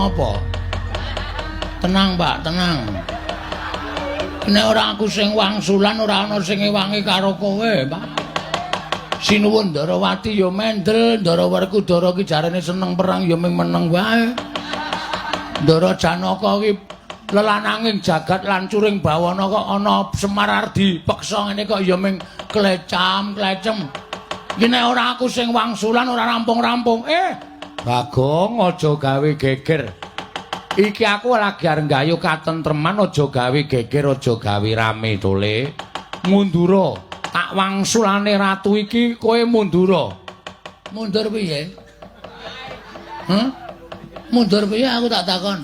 Ngopo? Tenang, Pak, tenang. Nek ora aku sing wangsulan ora ana sing ngewangi karo kowe, Pak. Sinuwun Ndarawati ya mendel, Ndara Werkudara ki jarene seneng perang ya ming meneng wae. Ndara Janaka ki lelananging jagat lan curing bawana kok ana Semar arep dipeksa ngene kok ya ming klecam-klecem. Iki nek ora aku sing wangsulan ora rampung-rampung. Bagong, aja gawe geger. Iki aku lagi arep nggayuh katentreman, aja gawe geger, aja gawe rame tole. Mundura, tak wangsulane ratu iki kowe mundura. Mundur piye? Hah? Mundur piye aku tak takon.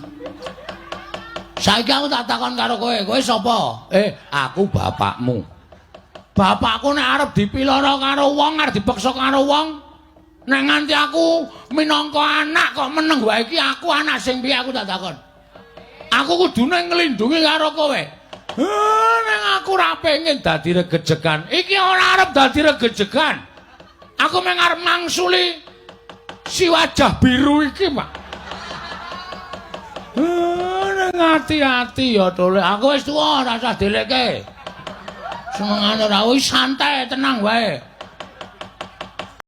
Saiki aku tak takon karo kowe, kowe sapa? Aku bapakmu. Bapakku nek arep dipiloro karo wong, arep dipeksa karo wong, nek nganti aku minangka anak kok meneng wae iki aku anak sing piye aku tak takon. Aku kudune nglindungi karo kowe. Nek aku ora pengen dadi regejegan. Iki ora arep dadi regejegan. Aku mung arep mangsuli si wajah biru iki, Pak. Ning ati-ati ya, Tole. Aku wis tuwa, ora usah dilekke. Senengane ora wis santai, tenang wae.